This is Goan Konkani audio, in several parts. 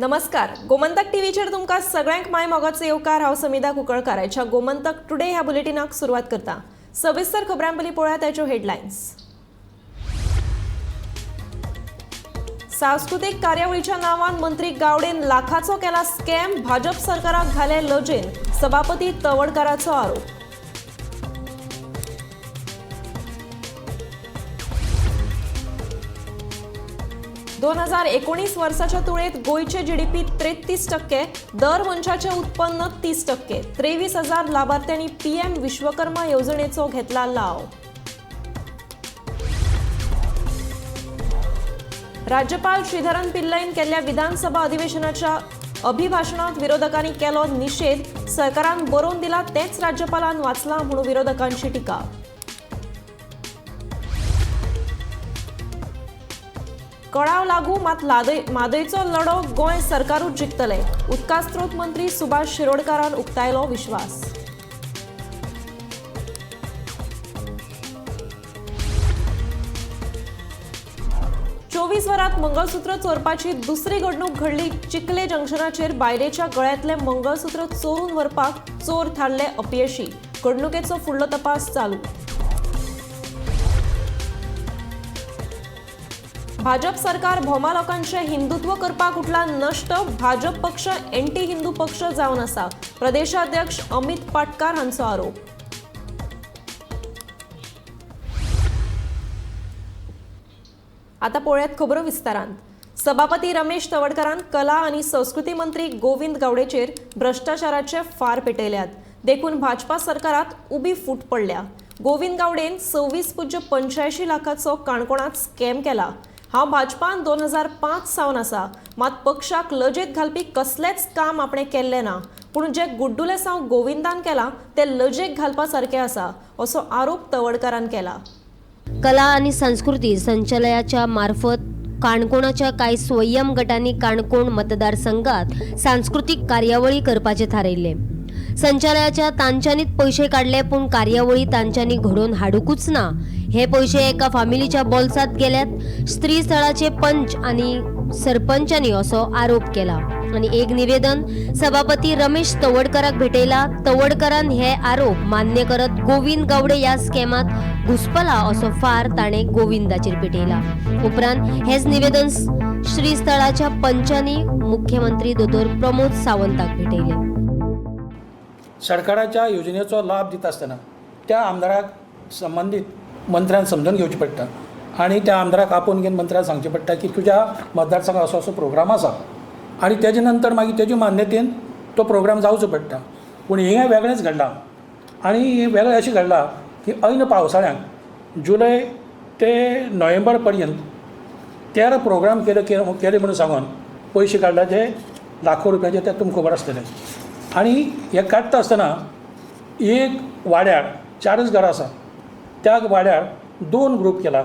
नमस्कार, गोमंतक टीव्हीचेर तुमकां सगळ्यांक माय मोगाचो येवकार. हांव समिधा कुंकळकार. आयच्या गोमंतक टुडे ह्या बुलेटिनाक सुरवात करता. सविस्तर खबरां पयलीं पळोवया ताच्यो हेडलायन्स. सांस्कृतीक कार्यावळीच्या नांवान मंत्री गावडेन लाखाचो केला स्कॅम. भाजप सरकाराक घाले लजेन, सभापती तवडकाराचो आरोप. 2019 वर्साच्या तुळेत गोंयचे जीडीपी 33%, दर मनशाचें उत्पन्न 30%. 23,000 लाभार्थ्यांनी पीएम विश्वकर्मा येवजणेचो घेतला लाव. राज्यपाल श्रीधरन पिल्लईन केल्ल्या विधानसभा अधिवेशनाच्या अभिभाषणात विरोधकांनी केलो निषेध. सरकारान बरोवन दिला तेच राज्यपालान वाचलां म्हणून विरोधकांची टिका. कळाव लागू मात म्हादयचो लढो गोंय सरकारूच जिखतले, उदका स्रोत मंत्री सुभाष शिरोडकारान उक्तायलो विश्वास. 24 वरांत मंगळसूत्र चोरपाची दुसरी घडणूक घडली. चिखले जंक्शनाचेर बायलेच्या गळ्यांतलें मंगळसूत्र चोरून व्हरपाक चोर थारले अपयशी. घडणुकेचो फुडलो तपास चालू. भाजप सरकार भोमा लोकांचे हिंदुत्व करपाक उठला नश्ट. भाजप पक्ष एंटी हिंदू पक्ष जावन आसा, प्रदेशाध्यक्ष अमित पाटकार हांचो आरोप. आता पळोवयात खबरो विस्तारान. सभापती रमेश तवडकारान कला आनी संस्कृती मंत्री गोविंद गावडेचेर भ्रश्टाचाराचे फार पेटयल्यात. देखून भाजपा सरकारात उबी फूट पडल्या. गोविंद गावडेन 26.85 लाखाचो काणकोणांत स्कॅम केला. हांव भाजपान 2005 सावन आसा, मात पक्षाक लजेत घालपी कसलेंच काम आपणें केल्लें ना. पूण जे गुड्डुलेसांव गोविंदान केलां तें लजेक घालपा सारकें आसा, असो आरोप तवडकारान केला. कला आनी संस्कृती संचालयाच्या मार्फत काणकोणाच्या कांय स्वयं गटांनी काणकोण मतदारसंघात सांस्कृतीक कार्यावळी करपाचें थारायिल्लें. संचालयाच्या तांच्यांनीच पयशे काडले, पूण कार्यावळी तांच्यांनी घडोवन हाडुंकूच ना. हे पयशे एका फामिलीच्या बोल्सांत गेल्यात. स्त्री स्थळाचे पंच आनी सरपंचांनी असो आरोप केला आनी एक निवेदन सभापती रमेश तवडकराक भेटयला. तवडकरान हे आरोप मान्य करत गोविंद गावडे ह्या स्कॅमात घुसपला असो फार ताणें गोविंदाचेर पेटयला. उपरांत हेच निवेदन श्रीस्थळाच्या पंचांनी मुख्यमंत्री दोतोर प्रमोद सावंताक भेटयले. सरकाराच्या योजनेचो लाभ दिता आसतना त्या आमदाराक संबंदीत मंत्र्यान समजून घेवचें पडटा आनी त्या आमदाराक आपोवन घेवन मंत्र्यान सांगचें पडटा की तुज्या मतदारसंघात असो असो प्रोग्राम आसा आनी तेजे नंतर मागीर तेजे मान्यतेन तो प्रोग्राम जावचो पडटा. पूण हें वेगळेंच घडलां आनी हें वेगळें अशें घडलां की ऐन पावसाळ्यांत जुलय ते नोव्हेंबर पर्यंत 13 प्रोग्राम केले केले म्हणून सांगून पयशे काडला ते लाखो रुपयाचे, ते तुमकां खबर आसतलें. आनी हें काडटा आसतना एक वाड्यार 4 घरां आसा, त्या वाड्यार 2 ग्रूप केला.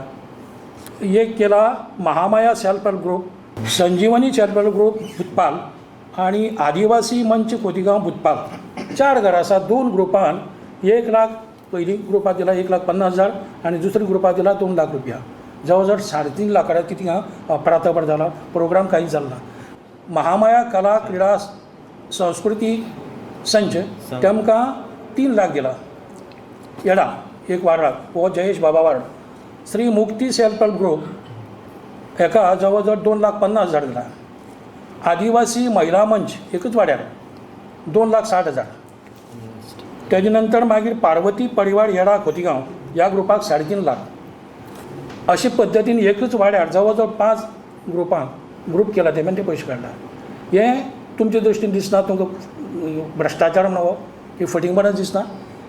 एक केला Mahamaya self help group, Sanjeevani self help group Bhutpal आनी आदिवासी मंच खोतिगांव भुतपाल. 4 घरां आसा, 2 ग्रुपान 1 लाख पयलीं ग्रुपाक दिला 1,50,000 आनी दुसऱ्या ग्रुपाक दिला 2 लाख रुपया. जवळ जवळ 3.5 लाखां कितें अपरातपर जाला, प्रोग्राम कांयच जालो ना. महामाया कला क्रिडा संस्कृती संच तेमकां 3 लाख दिला. येडा एक वार्डाक हो Jayesh Baba ward. Shri Mukti self help group हेका जवळ जवळ 2,50,000 दिला. आदिवासी महिला मंच एकूच वाड्यार 2,60,000. तेजे नंतर मागीर पार्वती परिवार येडा खोतिगांव ह्या ग्रुपाक 3.5 लाख. अशे पद्दतीन एकूच वाड्यार जवळ जवळ 5 ग्रुपांक ग्रूप केला तेमी ते पयशे काडला. हें तुमच्या दृश्टीन दिसना तुमकां भ्रश्टाचार म्हणून की फटींगपणाच दिसना?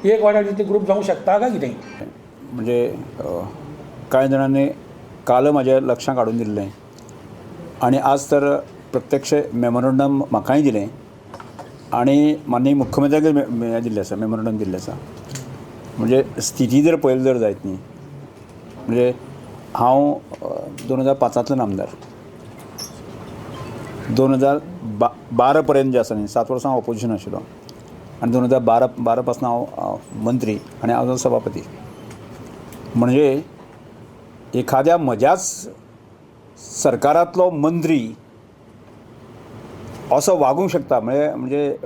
एक वाड्यार तितले ग्रूप जावंक शकता काय कितें? म्हणजे कांय जाणांनी काल म्हाज्या लक्षांत हाडून दिल्लें आनी आज तर प्रत्यक्ष मेमोरंडम म्हाकाय दिलें आनी माननीय मुख्यमंत्र्याक हें दिल्लें आसा, मेमोरंडम दिल्लें आसा. म्हणजे स्थिती जर पळयली जर जायत न्ही, म्हणजे हांव 2005 आमदार, 2012 पर्यंत जें आसा न्ही 7 वर्सां हांव ऑपोजिशन आशिल्लो आनी 2012 पासून हांव मंत्री आनी हांव सभापती. म्हणजे एखाद्या म्हज्याच सरकारांतलो मंत्री असो वागूंक शकता म्हणजे म्हणजे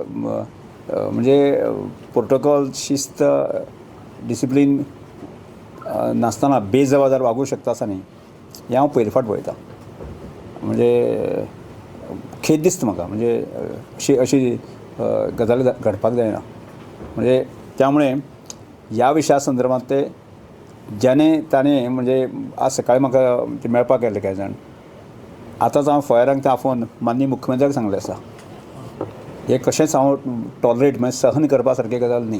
म्हणजे प्रोटोकॉल शिस्त डिसिप्लीन नासतना बेजबाबदार वागूंक शकता आसा न्ही, हें हांव पयले फावट पळयतां. म्हणजे खेद दिसता म्हाका, म्हणजे अशी अशी गजाली घडपाक जायना. म्हणजे त्यामुळे ह्या विशया संदर्भात ते ज्याने ताणें म्हणजे आज सकाळी म्हाका ते मेळपाक आयले कांय जाण, आतांच हांव फॉयरांक ते आफोवन माननीय मुख्यमंत्र्याक सांगलें आसा, हें कशेंच हांव टॉलरेट म्हणजे सहन करपा सारकी गजाल न्ही.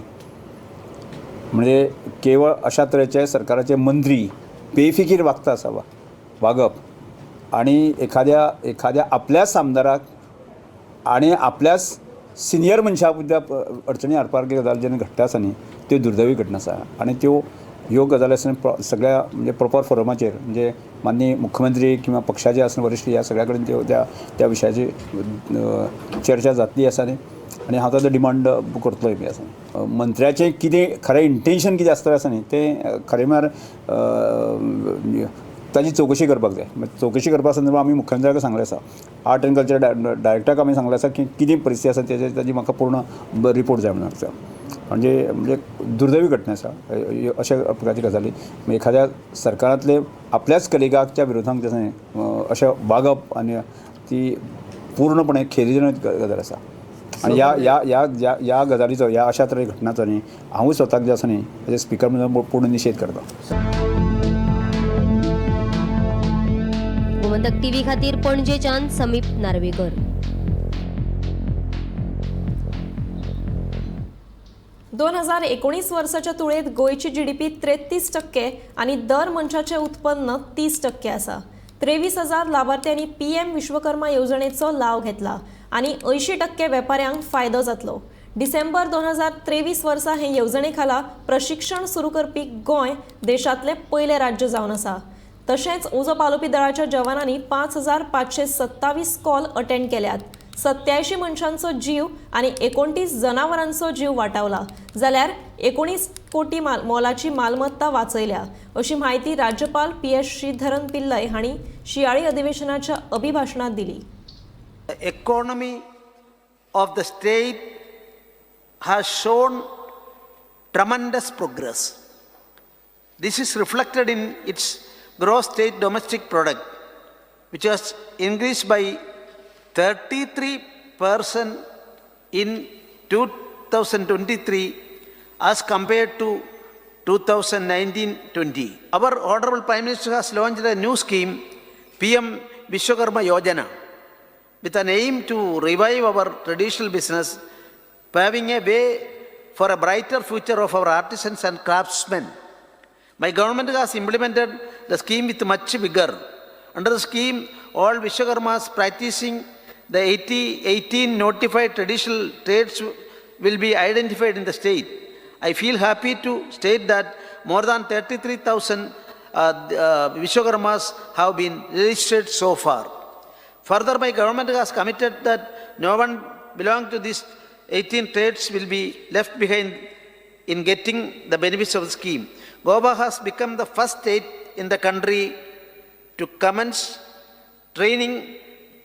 म्हणजे केवळ अशा तरेचे सरकाराचे मंत्री बेफिकीर वागता आसा वागप आनी एखाद्या एखाद्या आपल्याच आमदाराक आनी आपल्याच सिनियर मनशा सुद्दां अडचणी हाडपा सारकी गजाल जेन्ना घडटा आसा न्ही, त्यो दुर्दैवी घटना आसा. आनी त्यो ह्यो गजाली आसा सगळ्या म्हणजे प्रोपर फोरमाचेर म्हणजे माननीय मुख्यमंत्री किंवा पक्षाचे आसना वरिश्ठ ह्या सगळ्या कडेन त्यो त्या त्या विशयाची चर्चा जातली आसा न्ही, आनी हांव ताचो डिमांड करतलोय बी आसा. मंत्र्याचें कितें खरें इंटेन्शन कितें आसतलें आसा न्ही तें खरें म्हळ्यार ताजी चवकशी करपाक जाय. चवकशी करपा संदर्भात आमी मुख्यमंत्र्याक सांगलें आसा, आर्ट एंड कल्चर डायरेक्टराक आमी सांगलें आसा की कितें परिस्थिती आसा तेजे ताजी म्हाका पूर्ण रिपोर्ट जाय म्हणून आसा. म्हणजे म्हणजे दुर्दैवी घटना आसा अशा प्रकारची गजाली एखाद्या सरकारांतले आपल्याच कलिगाच्या विरोधांत जशें अशें वागप आनी ती पूर्णपणे खेरीजनक गजाल आसा. आनी ह्या ह्या ह्या ह्या गजालीचो ह्या अशा तरे घटनाचो न्ही हांवूय स्वताक जें आसा न्ही एज अ स्पिकर म्हणून पूर्ण निशेध करता. गोमंतक टीव्ही खातीर पणजेच्यान समीप नार्वेकर. 2019 वर्साच्या तुळेत गोंयची जीडीपी 33% आनी दर मनशाचें उत्पन्न 30% आसा. 23,000 लाभार्थ्यांनी पीएम विश्वकर्मा येवजणेचो लाव घेतला आनी 80% वेपाऱ्यांक फायदो जातलो. डिसेंबर 2023 वर्सा हे येवजणे खाला प्रशिक्षण सुरू करपी गोंय देशांतलें पयलें राज्य जावन आसा. तशेंच उजो पालोवपी दळाच्या जवानांनी 5,527 कॉल अटेंड केल्यात. 87 मनशांचो जीव आनी 29 जनावरांचो जीव वाटावला, जाल्यार 19 कोटी मोलाची मालमत्ता वाचयल्या, अशी म्हायती राज्यपाल पी.एस. श्रीधरन पिल्लय हांणी शियाळी अधिवेशनाच्या अभिभाशणात दिली. The economy of the state has shown tremendous progress. This is reflected in its gross state domestic product, which has increased by 33% in 2023 as compared to 2019-20. Our Honorable Prime Minister has launched a new scheme, PM Vishwakarma Yojana, with an aim to revive our traditional business, paving a way for a brighter future of our artisans and craftsmen. My government has implemented the scheme with much vigor. Under the scheme, all Vishwakarmas practicing the 18 notified traditional trades will be identified in the state. I feel happy to state that more than 33,000 Vishwakarmas have been registered so far. Further, my government has committed that no one belonging to these 18 trades will be left behind in getting the benefits of the scheme. Goa has become the first state in the country to commence training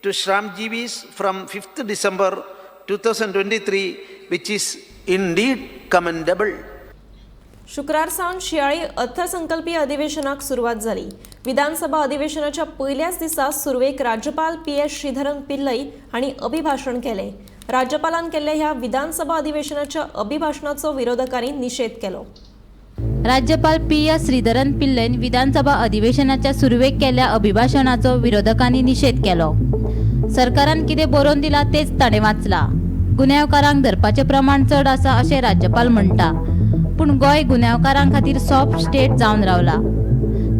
to Shramjeevis from 5th December 2023, which is indeed commendable. शुक्रार सावन शियाळी अर्थसंकल्पीय अधिवेशनाक सुरवात जाली. विधानसभा अधिवेशनाच्या पयल्याच दिसा सुरवेक राज्यपाल पी.एस. श्रीधरन पिल्लई हांणी अभिभाशण केलें. राज्यपालान केल्ल्या ह्या विधानसभा अधिवेशनाच्या अभिभाशणाचो विरोधकांनी निशेध केलो. राज्यपाल पी.एस. श्रीधरन पिल्लईन विधानसभा अधिवेशनाच्या सुरवेक केल्ल्या अभिभाशणाचो विरोधकांनी निशेध केलो. सरकारान कितें बरोवन दिलां तेच ताणें वाचलां. गुन्यांवकारांक धरपाचें प्रमाण चड आसा अशें राज्यपाल म्हणटा, पूण गोंय गुन्यांवकारां खातीर सॉफ्ट स्टेट जावन रावला.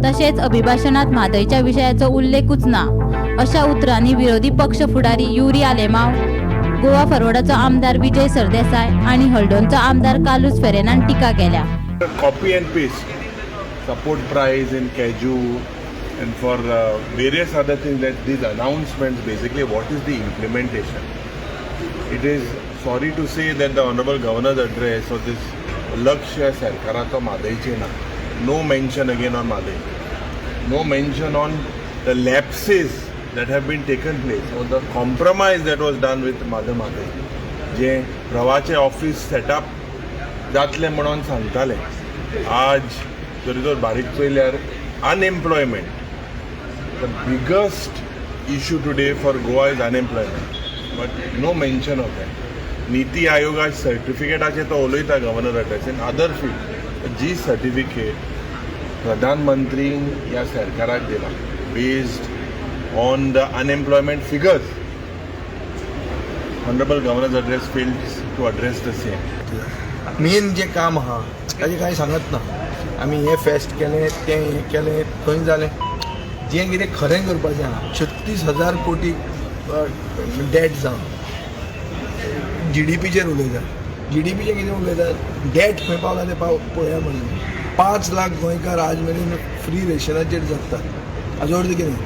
तशेंच अभिभाशणांत म्हादयच्या विशयाचो उल्लेखूच ना अशा उतरांनी विरोधी पक्ष फुडारी युरी आलेमाव, गोवा फॉरवर्डाचो आमदार विजय सरदेसाय आनी हळदोणचो आमदार कार्लुस फेरेरान टिका केल्या. Copy and paste support price in cashew and for various other things that these announcements, basically what is the implementation? It is sorry to say that the Honorable Governor's address or this lakshya sarkaracho Mhadeiche na, no mention again on Mhadei, no mention on the lapses that have been taken place or the compromise that was done with Mother Mhadei, जे प्रवाचे ऑफिस सेटअप जातलें म्हणून सांगताले, आज जरी जर बारीक पळयल्यार unemployment, the biggest issue today for Goa is unemployment, but no mention of that. NITI आयोगा सर्टिफिकेटाचे तो उलयता governor address in other field. Ji certificate प्रधानमंत्री ह्या सरकाराक दिला based on the unemployment figures, honourable governor's address fails to address the same. Main जें काम आहा ताजें कांय सांगत ना. आमी हें फेस्ट केलें, तें हें केलें, थंय जालें. जें कितें खरें करपाचें आहा, 36,000 कोटी डेट जावन जीडीपीचेर उलयतात, जीडीपीचेर कितें उलयतात, डेट खंय पावला तें पळया म्हणून. 5 लाख गोंयकार आज मेरेन फ्री रेशनाचेर जगतात. हाजो अर्थ कितें,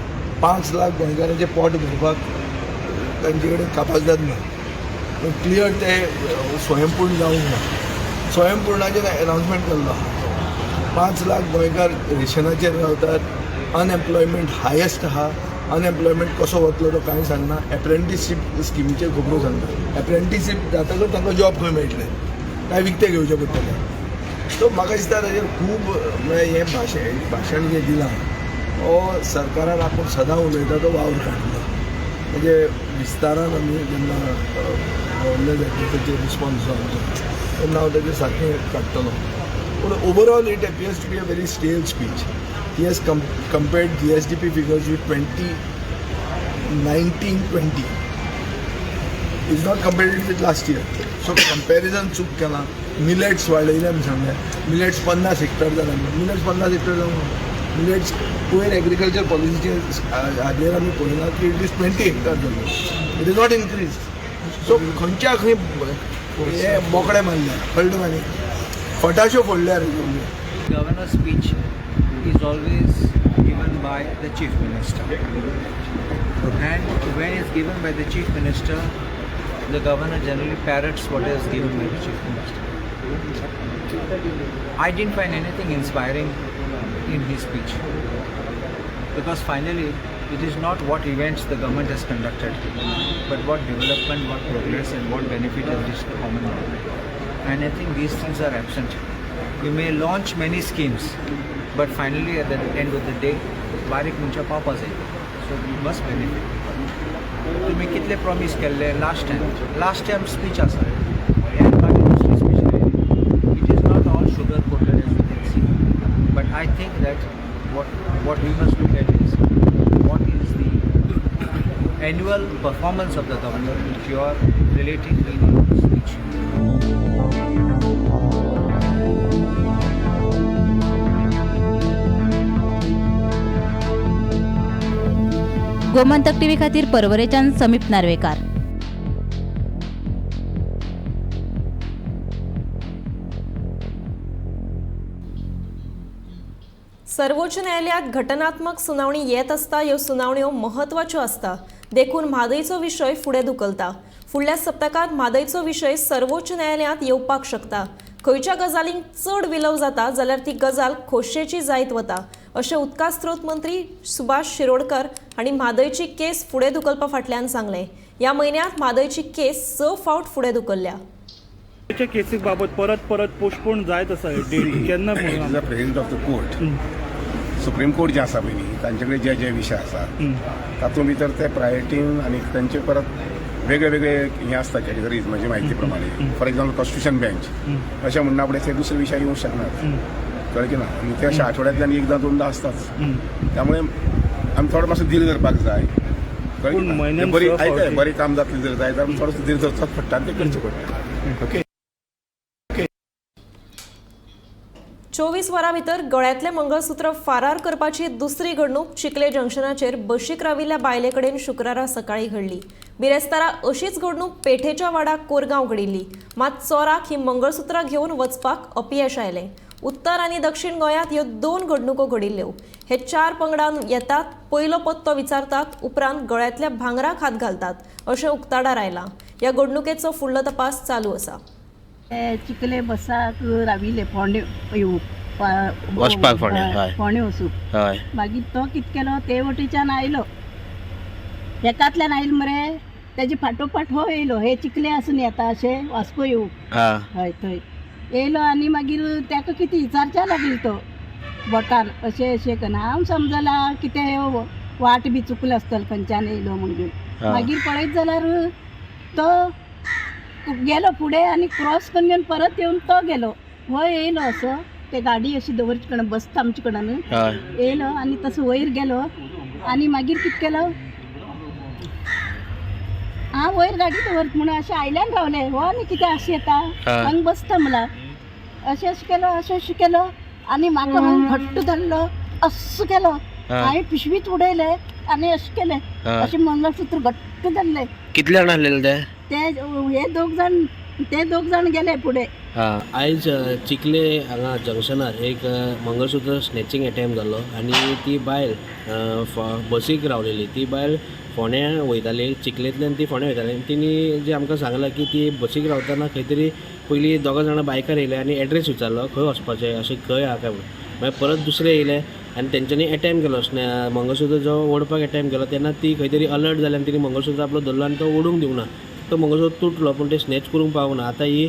5 लाख गोंयकारांचें पोट भरपाक तांचे कडेन कापाजदाद ना. क्लियर ते स्वयंपूर्ण जावंक ना. स्वयंपूर्णाचेर अनाउन्समेंट केल्लो आहा. 5 लाख गोंयकार रेशनाचेर रावतात. अनएम्प्लॉयमेंट हायेस्ट आहा. अनएम्प्लॉयमेंट कसो वतलो तो कांय सांगना. एप्रेंटिसशीप स्किमीचेर खबरो सांगता. एप्रेंटिसशीप जातकच तांकां जॉब खंय मेळटले, काय विकतें घेवचें पडटलें. सो म्हाका दिसता ताजेर खूब म्हळ्यार हें भाशण जें दिलां हो सरकारान आपूण सदां उलयता तो वावर काडलो. म्हणजे विस्तारान आमी जेन्ना गव्हर्नर एड्रेसाचेर रिस्पॉन्स आमचो तेन्ना हांव ताजेर सारकें काडटलो. पूण overall it appears to be a very stale speech. He has compared GSDP figures with 2019-20. Is not compared with last year. So comparison चूक केला. मिलेट्स वाडयले आमी सांगले, मिलेट्स 50 हेक्टर जाला. मिलेट्स 50 हेक्टर जावंक मिलेट्स पयर एग्रीकल्चर पॉलिसीचे हाजेर आमी पळयला की it is 20 hectare जालो. It is not increase. So खंयच्या खंय हे बोकडे मारले, कळ्ळें तुका न्ही, फटाश्यो फोडल्या रे. Governor's speech is always given by the Chief Minister. And when it's given by the Chief Minister, the Governor generally parrots what is given by the Chief Minister. I didn't find anything inspiring in his speech, because finally it is not what events the government has conducted, but what development, what progress and what benefit has reached the common man. And I think these things are absent. You may launch many schemes, but finally at the end of the day, बारीक मनशां पावपा जाय. So you must benefit. तुम्ही कितले प्रॉमीस केल्ले लास्ट टायम स्पीच आसा, मागीर दुसरी speech. It is not all sugar coated as you can see, but I think that what we must look at is what is the annual performance of the governor which you are relating in your speech. Gomantak TV खातीर परवरेच्यान समीप नार्वेकार. सर्वोच्च न्यायालयात घटनात्मक सुनावणी येत आसता. ह्यो सुनावण्यो म्हत्वाच्यो आसता, देखून म्हादयचो विशय फुडें धुकलता. फुडल्या सप्तकांत म्हादयचो विशय सर्वोच्च न्यायालयांत येवपाक शकता. खंयच्या गजालींक चड विलव जाता जाल्यार ती गजाल खोशयेची जायत वता, अशें उदका स्रोत मंत्री सुभाष शिरोडकर हांणी म्हादयची केस फुडें धुकलपा फाटल्यान सांगलें. ह्या म्हयन्यांत म्हादयची केस 6 फावट फुडें धुकल्ल्या. केसी बाबत परत परत पोस्टपोन जायत आसा. डेट केन्ना? President of the court, supreme court जे आसा पळय न्ही, तांचे कडेन जे जे विशय आसा तातूंत भितर ते प्रायोरिटीन आनी तांचे परत वेगळे वेगळे हे आसता कॅटेगरीज. म्हजे म्हायती प्रमाणे फॉर एक्झाम्पल कॉन्स्टिट्युशन बेंच अशें म्हणना फुडें ते दुसरे विशय येवंक शकनात, कळ्ळें की ना. आनी ते अशे आठवड्यांतल्यान एकदां दोनदां आसताच, त्यामुळे आमी थोडो मातसो धीर धरपाक जाय, कळ्ळें. बरी आयकय, बरें काम जातलें जर जाय जाल्यार थोडोसो धीर धरचोच पडटा आनी तें करचें पडटा. ओके. 24 वरां भितर गळ्यांतलें मंगळसूत्र फारार करपाची दुसरी घडणूक चिखले जंक्शनाचेर बशीक राविल्ल्या बायले कडेन शुक्रारा सकाळीं घडली. बिरेस्तारा अशीच घडणूक पेठेच्या वाडाक कोरगांव घडिल्ली. मात चोराक ही मंगळसूत्रां घेवन वचपाक अपयश आयलें. उत्तर आनी दक्षिण गोंयांत ह्यो 2 घडणुको घडिल्ल्यो. हे 4 पंगडान येतात, पयलो पत्तो विचारतात, उपरांत गळ्यांतल्या भांगराक हात घालतात अशें उक्ताडार आयलां. ह्या घडणुकेचो फुडलो तपास चालू आसा. चिखले बसाक राविल्ले फोंडे वचपाक फोंड्या, फोंडे वचूंक. हय. मागीर तो कितें केलो, ते वटेच्यान आयलो, हेकांतल्यान आयलो मरे तेजे फाटोफाट हो येयलो. हे चिखले आसून येता अशें वास्को येवंक. हय थंय येयलो आनी मागीर ताका कितें विचारच्या लागलो तो बोटान अशें अशें करून. हांव समजला कितें वाट बी चुकलो आसतलो खंयच्यान येयलो म्हणून. मागीर पळयत जाल्यार तो गेलो फुडें आनी क्रॉस करून घेवन परत येवन तो गेलो. हो येयलो असो ते गाडी अशी दवरचे कडेन बसता आमचे कडेन येयलो आनी तसो वयर गेलो आनी मागीर कितें केलो, हांव वयर गाडी दवरता म्हणून अशें आयल्यान रावलें. हो आनी कितें अशें येता हांगा बसता म्हणला अशें अशें केलो अशें अशें केलो आनी म्हाका हांगा घट्ट धरलो अस्स केलो. हांवें पिशवीच उडयलें आनी अशें केलें अशें मंगळसूत्र घट्ट धरलें. कितले जाण आसलेले ते? ते हे दोग जाण, ते दोग जाण गेले फुडें. आयज चिखले हांगा जंक्शनार एक मंगळसूत्र स्नॅचिंग एटेम्प्ट जाल्लो आनी ती बायल बसीक रावलेली. ती बायल फोंड्या वयताली, चिखलेंतल्यान ती फोंड्या वयताली आनी तिणी जे आमकां सांगलां की ती बसीक रावतना खंय तरी पयलीं दोगां जाणां बायकार येयले आनी एड्रेस विचारलो खंय वचपाचें अशें खंय आहा काय म्हणून. मागीर परत दुसरे येयले आनी तेंच्यांनी एटेम्प्ट केलो मंगळसूत्र जो ओडपाक एटेम्प्ट केलो तेन्ना ती खंय तरी अलर्ट जाली आनी तिणी मंगळसूत्र आपलो धरलो आनी तो ओडूंक दिवंक ना. तो मंगळसूत्र तुटलो पूण ते स्नॅच करूंक पावूंक ना. आतां ही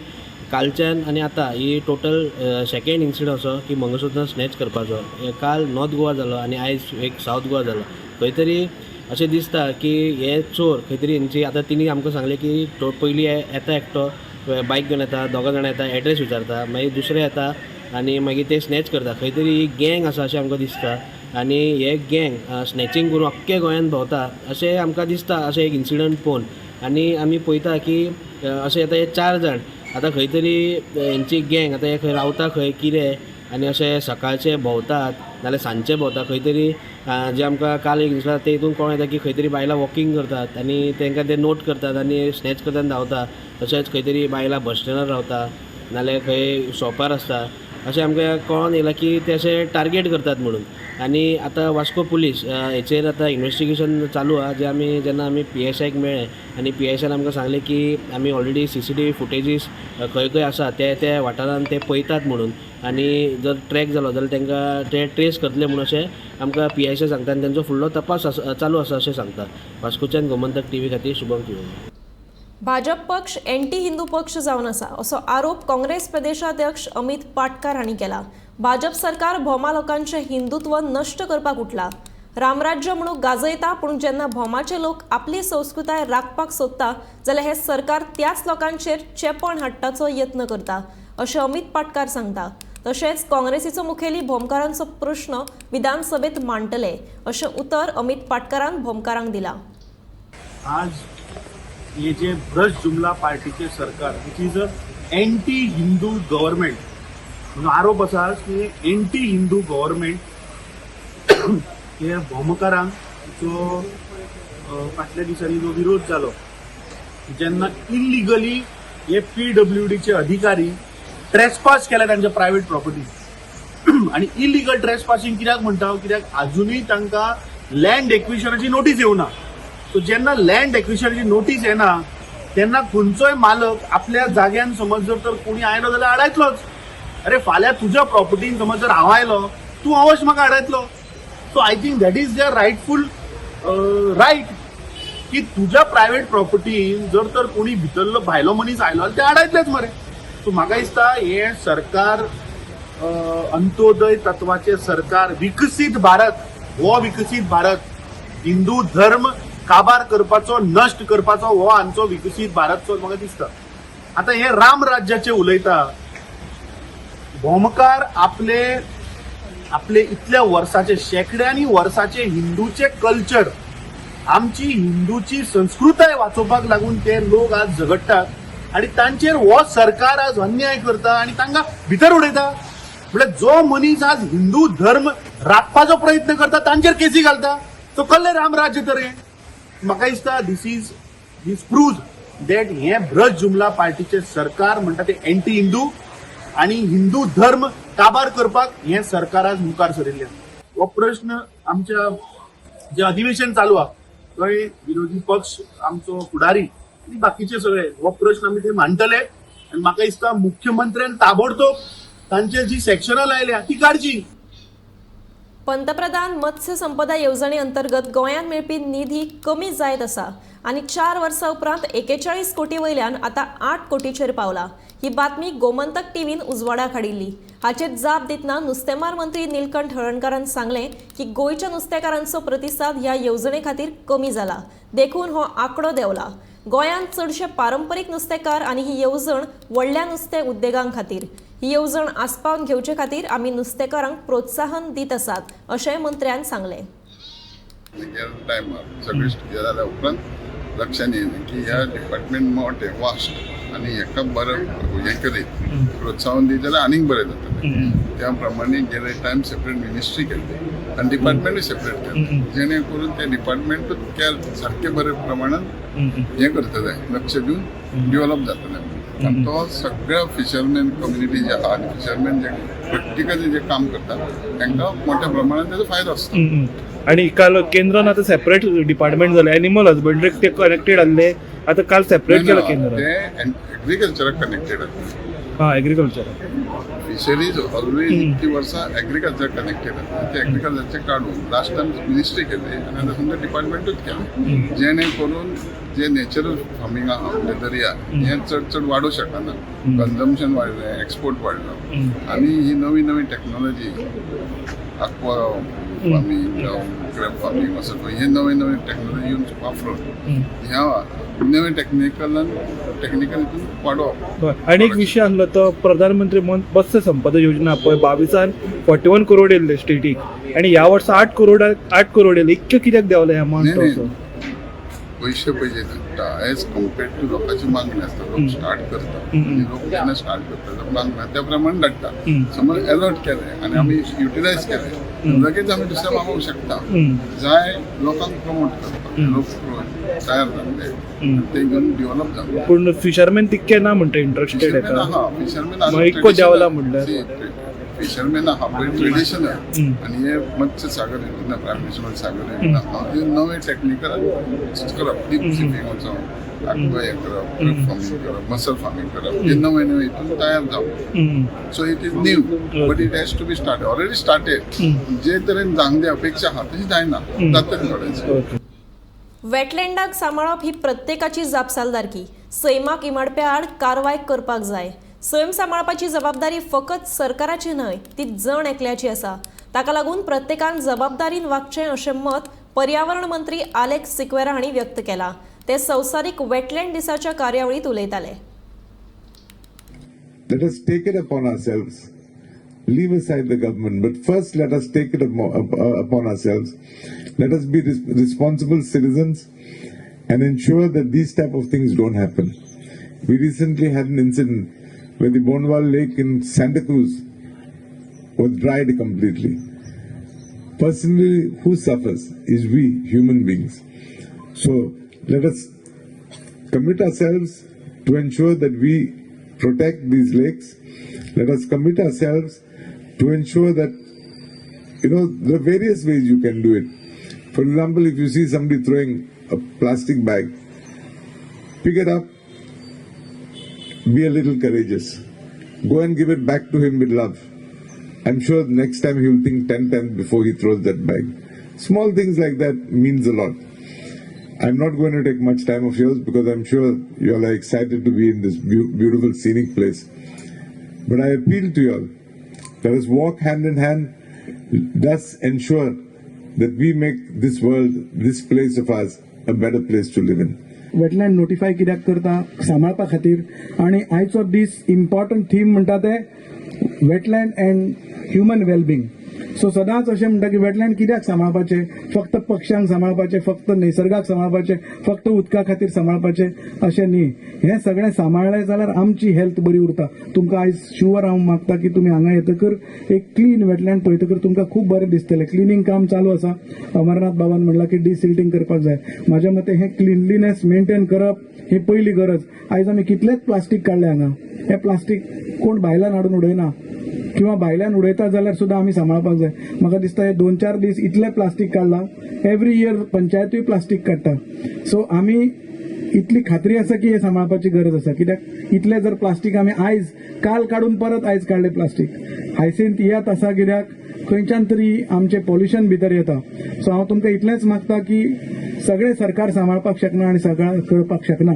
कालच्यान आनी आतां ही टोटल सेकेंड इन्सिडंट असो की मंगळसूत्र स्नॅच करपाचो. काल नॉर्थ गोवा जालो आनी आयज एक सावथ गोवा जालो. खंय तरी अशें दिसता की हे चोर खंय तरी हेंची आतां तिणी आमकां सांगलें की पयलीं येता एकटो बायक घेवन येता, दोगां जाणां येता, एड्रेस विचारता, मागीर दुसरे येता आनी मागीर ते स्नॅच करता. खंय तरी ही गँग आसा अशें आमकां दिसता आनी हे गँग स्नॅचींग करून अख्खे गोंयांत भोंवता अशें आमकां दिसता. अशें एक इन्सिडंट पळोवन आनी आमी पळयता की अशें आतां हे चार जाण आतां खंय तरी हेंची गँग आतां हे खंय रावता खंय कितें आनी अशें सकाळचे भोंवतात नाल्यार सांजचे भोंवता खंय तरी. जे आमकां काल एक दिसला ते हितून कळोन येता की खंय तरी बायलां वॉकींग करतात आनी तांकां ते नोट करतात आनी स्नॅच करतात आनी धांवता. तशेंच खंय तरी बायलां बस स्टँडार रावता नाल्यार खंय शॉपार आसता अशें आमकां कळोन येयलां की ते अशें टार्गेट करतात म्हणून. आनी आतां वास्को पुलीस हेचेर आतां इन्वेस्टिगेशन चालू आहा. जे आमी जेन्ना आमी PSIक मेळ्ळे आनी PSIन आमकां सांगलें की आमी ऑलरेडी CCTV footages खंय खंय आसा ते ते वाठारान ते पळयतात म्हणून आनी जर ट्रॅक जालो जाल्यार तांकां ते ट्रेस करतले म्हणून अशें आमकां PSI सांगता आनी तेंचो फुडलो तपास चालू आसा अशें सांगता. वास्कोच्यान गोमंतक TV खातीर शुभम तिवरी. भाजप पक्ष एंटी हिंदू पक्ष जावन आसा असो आरोप काँग्रेस प्रदेशाध्यक्ष अमित पाटकार हांणी केला. भाजप सरकार भोमा लोकांचें हिंदुत्व नश्ट करपाक उठला. रामराज्य म्हणून गाजयता पूण जेन्ना भोमाचे लोक आपली संस्कृताय राखपाक सोदता जाल्यार हें सरकार त्याच लोकांचेर चेपण हाडपाचो यत्न करता अशें अमित पाटकार सांगता. तशेंच काँग्रेसीचो मुखेली भोमकारांचो प्रश्न विधानसभेत मांडटले अशें उतर अमित पाटकारान भोमकारांक दिलां. आज हे जे भ्रष्ट जुमला पार्टीचे सरकार which is a anti Hindu government म्हणून आरोप आसा की एंटी हिंदू गव्हर्मेंट हे भोमकारांक जो फाटल्या दिसांनी जो विरोध जालो जेन्ना इलिगली हे PWDचे अधिकारी ट्रेसपास केले तांच्या प्रायव्हेट प्रॉपर्टी आनी इलिगल ट्रेसपासिंग कित्याक म्हणटा, कित्याक आजुनूय तांकां लँड एक्विशनाची नोटीस येवना. सो जेन्ना लँड एक्विशनाची नोटीस येना तेन्ना खंयचोय मालक आपल्या जाग्यान समज जर तर कोणी आयलो जाल्यार आडायतलोच. अरे फाल्यां तुज्या प्रॉपर्टीन समज जर हांव आयलो तूं अवश्य म्हाका आडायतलो. So I think that is their rightful right की तुज्या प्रायव्हेट प्रॉपर्टीन जर तर कोणी भितरलो भायलो मनीस आयलो जाल्यार ते आडायतलेच मरे. सो म्हाका दिसता हें सरकार अंत्योदय तत्वाचें सरकार, विकसीत भारत, हो विकसीत भारत हिंदू धर्म काबार करपाचो, नश्ट करपाचो हो आमचो विकसीत भारतचो म्हाका दिसता. आतां हे राम राज्याचे उलयता, भोमकार आपले आपले इतल्या वर्साचे शेंकड्यांनी वर्साचे हिंदूचे कल्चर, आमची हिंदूची संस्कृताय वाचोवपाक लागून ते लोक आज झगडटात आनी तांचेर हो सरकार आज अन्याय करता आनी तांकां भितर उडयता. म्हळ्यार जो मनीस आज हिंदू धर्म राखपाचो प्रयत्न करता तांचेर केसी घालता. सो कसलें राम राज्य तर हें? म्हाका दिसता these प्रूव्ज that हें भ्रष्ट जुमला पार्टीचें सरकार म्हणटा तें एंटी हिंदू आनी हिंदू धर्म काबार करपाक हें सरकार आज मुखार सरिल्लें. हो प्रश्न आमच्या जे अधिवेशन चालू आहा थंय विरोधी पक्ष आमचो फुडारी आनी बाकीचे सगळे हो प्रश्न आमी थंय मांडटले आनी म्हाका दिसता मुख्यमंत्र्यान ताबडतोब तांचेर जी सेक्शनां लायल्या ती काडची. पंतप्रधान मत्स्य संपदा येवजणे अंतर्गत गोंयांत मेळपी निधी कमी जायत आसा आनी 4 वर्सां उपरांत 41 कोटी वयल्यान आतां 8 कोटीचेर पावला. ही बातमी गोमंतक टीव्हीन उजवाडाक हाडिल्ली. हाचेर जाप दितना नुस्तेमार मंत्री नीलकंठ हळर्णकारान सांगलें की गोंयच्या नुस्तेकारांचो प्रतिसाद ह्या येवजणे खातीर कमी जाला, देखून हो आंकडो देंवला. गोंयांत चडशे पारंपरीक नुस्तेकार आनी ही येवजण व्हडल्या नुस्तें उद्देगां खातीर. ही येवजण आस्पावन घेवचे खातीर आमी नुस्तेकारांक प्रोत्साहन दीत आसात अशें मंत्र्यान सांगलें. टायमार सगळें जाल्या उपरांत लक्षांत येयलें की ह्या डिपार्टमेंट मोठें वास्ट आनी हेका बरें हें करीत प्रोत्साहन दीत जाल्यार आनीक बरें जातलें. त्या प्रमाणे गेले टायम सेपरेट मिनिस्ट्री केल्ली आनी डिपार्टमेंटूय सेपरेट केलें, जेणे करून ते डिपार्टमेंटूच त्या सारकें बऱ्या प्रमाणान हें करतले, लक्ष दिवन डेव्हलप जातलें. आनी तो सगळ्या फिशरमॅन कम्युनिटी जे आहा आनी फिशरमॅन जे प्रॅक्टिकली जे काम करतात तांकां मोठ्या प्रमाणात तेजो फायदो आसता. आणि काल केंद्रान आतां सेपरेट डिपार्टमेंट जालें, एनिमल हजबंड्रीक ते कनेक्टेड आसले, आतां काल सेपरेट केलां केंद्रान. ते एग्रीकल्चराक कनेक्टेड आसले. हां, एग्रीकल्चर फिशरीज ऑलवेज इतकी वर्सां एग्रीकल्चर कनेक्टेड आसले. ते एग्रीकल्चरचे काडून लास्ट टायम मिनिस्ट्री केली आनी आतां समजा डिपार्टमेंटूच केलें, जेणे करून जे नॅचरल फार्मींग आहा म्हणजे दर्या हें चड चड वाडूंक शकना. कन्जम्पशन वाडलें, एक्सपोर्ट वाडलो आनी ही नवी नवी टॅक्नोलॉजी एक्वा फार्मींग जावं क्रॅब फार्मींग असो हे नवे नवे टॅक्नोलॉजी येवन वापरून ह्या नवे टॅक्निकलान टॅक्निकल हितून वाडोवप. आनी एक विशय आसलो तो प्रधानमंत्री मत्स्य संपदा योजना पळय 22 41 करोड येयल्ले स्टेटीक आनी ह्या वर्सा 8 करोड येयले. इतकें कित्याक देंवलें अमावंट? पयशे पयशे धाडटा एज कम्पेर्ड टू लोकांची मागणी आसता. लोक स्टार्ट करता आनी लोक जेन्ना स्टार्ट करता मागणी त्या प्रमाणे धाडटा. समज एलर्ट केलें आनी आमी युटिलायज केलें लगेच आमी दुसरें मागोवंक शकता. जाय लोकांक प्रमोट करपाक, लोक तयार जाल्ले ते घेवन डेव्हलप जावंक. पूण फिशरमॅन तितके ना म्हणटा इंट्रस्टेड. आहा फिशरमॅन इतको देंवला म्हणल्यार फिशरमॅन आहा पळय ट्रेडिशनल आनी हे मत्स्य सागर योजना, प्रायम मिनिस्टर सागर योजना आहा, हे नवे टॅक्निकल करप, डीप शिपींग वचप, आक्वा हें करप, क्रॅब फार्मींग करप, मसल फार्मींग करप, हे नवे नवे हितून तयार जावप. So it is new but it has to be started, already started. जे तरेन जावंक जाय अपेक्षा आहा तशी जायना, जातलें थोडें. वेटलँडाक सांबाळप ही प्रत्येकाची जापसालदारकी. सैमाक इमाडप्या आड कारवाय करपाक जाय. सैम सांबाळपाची जबाबदारी फकत सरकाराची न्हय, ती जण एकल्याची आसा. ताका लागून प्रत्येकान जबाबदारीन वागचें अशें मत पर्यावरण मंत्री आलेक्स सिक्वेरा हांणी व्यक्त केलां. ते संवसारीक वेटलँड दिसाच्या कार्यावळींत उलयताले. Let us take it upon ourselves. Leave aside the government, but first let us take it upon ourselves. Let us be responsible citizens and ensure that these type of things don't happen. We recently had an incident where the Bonwal Lake in Santa Cruz was dried completely. Personally, who suffers is we, human beings. So let us commit ourselves to ensure that we protect these lakes. Let us commit ourselves to ensure that, you know, there are various ways you can do it. For example, if you see somebody throwing a plastic bag, pick it up, be a little courageous. Go and give it back to him with love. I'm sure next time he will think 10 times before he throws that bag. Small things like that means a lot. I'm not going to take much time of yours because I'm sure you all are excited to be in this beautiful scenic place. But I appeal to you all, let us walk hand in hand, thus ensure that we make this world, this place of ours, a better place to live in. Wetland notify कित्याक करता सांबाळपा खातीर आनी आयचो दीस इम्पॉर्टंट थीम म्हणटा ते wetland and human wellbeing. So सदांच अशें म्हणटा की वेटलँड कित्याक सांबाळपाचें, फक्त पक्ष्यांक सांबाळपाचें, फक्त निसर्गाक सांबाळपाचें, फक्त उदका खातीर सांबाळपाचें अशें न्ही. हें सगळें सांबाळ्ळें जाल्यार आमची हेल्थ बरी उरता. तुमकां आयज शुवर हांव मागता की तुमी हांगा येतकर एक क्लीन वेटलँड पळयतकर तुमकां खूब बरें दिसतलें. क्लिनींग काम चालू आसा. अमरनाथ बाबान म्हणलां की डिसिल्टींग करपाक जाय. म्हाज्या मते हें क्लिनलीनेस मेंटेन करप ही पयली गरज. आयज आमी कितलेंच प्लास्टीक काडलें हांगा, हें प्लास्टीक कोण भायल्यान हाडून उडयना किंवा भायल्यान उडयता जाल्यार सुद्दां आमी सांबाळपाक जाय. म्हाका दिसता हे 2-4 दीस इतलें प्लास्टीक काडलां. एवरी इयर पंचायतूय प्लास्टीक काडटा. सो आमी इतली खात्री आसा की हे सांबाळपाची गरज आसा, कित्याक इतले जर प्लास्टीक आमी आयज काल काडून परत आयज काडले प्लास्टीक हायसिंत येत आसा, कित्याक खंयच्यान तरी आमचें पोल्युशन भितर येता. सो हांव तुमकां इतलेंच मागता की सगळें सरकार सांबाळपाक शकना आनी सगळें करपाक शकना,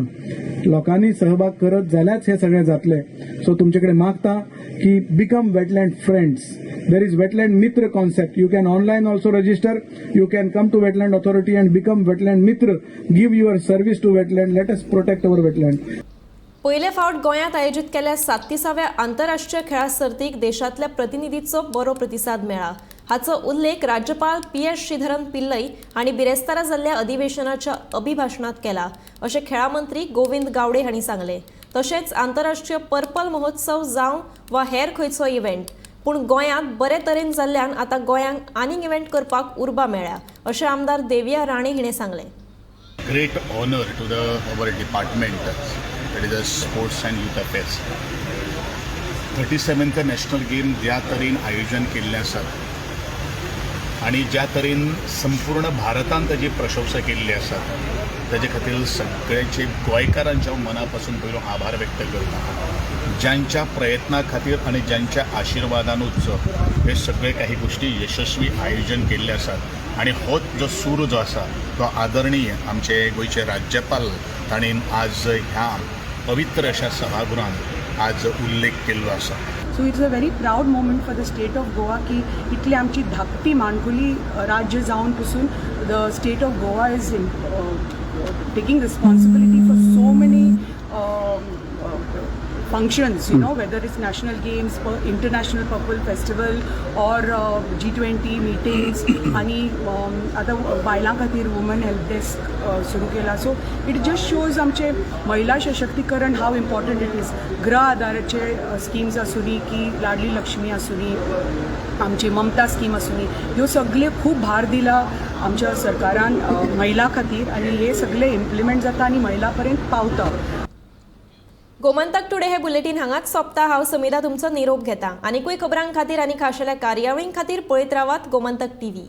लोकांनी सहभाग करत जाल्यारच हें सगळें जातलें. सो तुमचे कडेन मागता की become wetland friends. There is wetland Mitra concept. You can online also register. You can come to wetland authority and become wetland Mitra. Give your service to wetland. Let us protect our wetland. पयले फावट गोंयांत आयोजीत केल्ल्या 37व्या आंतरराष्ट्रीय खेळां सर्तीक देशांतल्या प्रतिनिधीचो बरो प्रतिसाद मेळ्ळा. हाचो उल्लेख राज्यपाल पी.एस. श्रीधरन पिल्लई हांणी बिरेस्तारा जाल्ल्या अधिवेशनाच्या अभिभाशणांत केला, अशें खेळां मंत्री गोविंद गावडे हांणी सांगलें. तशेंच आंतरराष्ट्रीय पर्पल महोत्सव जावं वा हेर खंयचो इव्हेंट, पूण गोंयांत बरे तरेन जाल्ल्यान आतां गोंयांक आनीक इव्हेंट करपाक उर्बा मेळ्ळ्या, अशें आमदार देविया राणे हिणें सांगलें. Great honor to the our department, that is the Sports and Youth Affairs. 37th National Game ज्या तरेन आयोजन केल्लें आसा आनी ज्या तरेन संपूर्ण भारतान ताजी प्रशंसा केल्ली आसा, ताजे खातीर सगळ्यांचे गोंयकारांच्या मना पासून पयलो आभार व्यक्त करता. ज्यांच्या प्रयत्ना खातीर आनी ज्यांच्या आशिर्वादानूच हे सगळे काही गोष्टी यशस्वी आयोजन केल्ले आसात आनी होच जो सूर जो आसा तो आदरणीय आमचे गोंयचे राज्यपाल तांणी आज ह्या पवित्र अशा सभागृहांत आज उल्लेख केल्लो आसा. So it's a very proud moment for the state of Goa की इतली आमची धाकटी माणकुली राज्य जावन पसून the state of Goa is taking responsibility for so many functions, whether it's national games, international purple festival or G20 meetings आणि आतां बायलां खातीर वुमन हेल्प डेस्क सुरू केला. सो it just shows आमचे महिला सशक्तीकरण हाव इम्पॉर्टंट it is. गृह आधाराचे स्किम्स आसूं की लाडली लक्ष्मी आसूं, आमची ममता स्कीम आसूं, ह्यो सगळे खूब भार दिला आमच्या सरकारान महिला खातीर आनी हे सगळे इम्प्लिमेंट जाता आनी महिला पर्यंत पावता. गोमंतक टुडे हे बुलेटीन हांगाच सोंपता. हांव समिधा तुमचो निरोप घेता. आनिकूय खबरां खातीर आनी खाशेल्या कार्यावळीं खातीर पळयत रावात गोमंतक टीव्ही.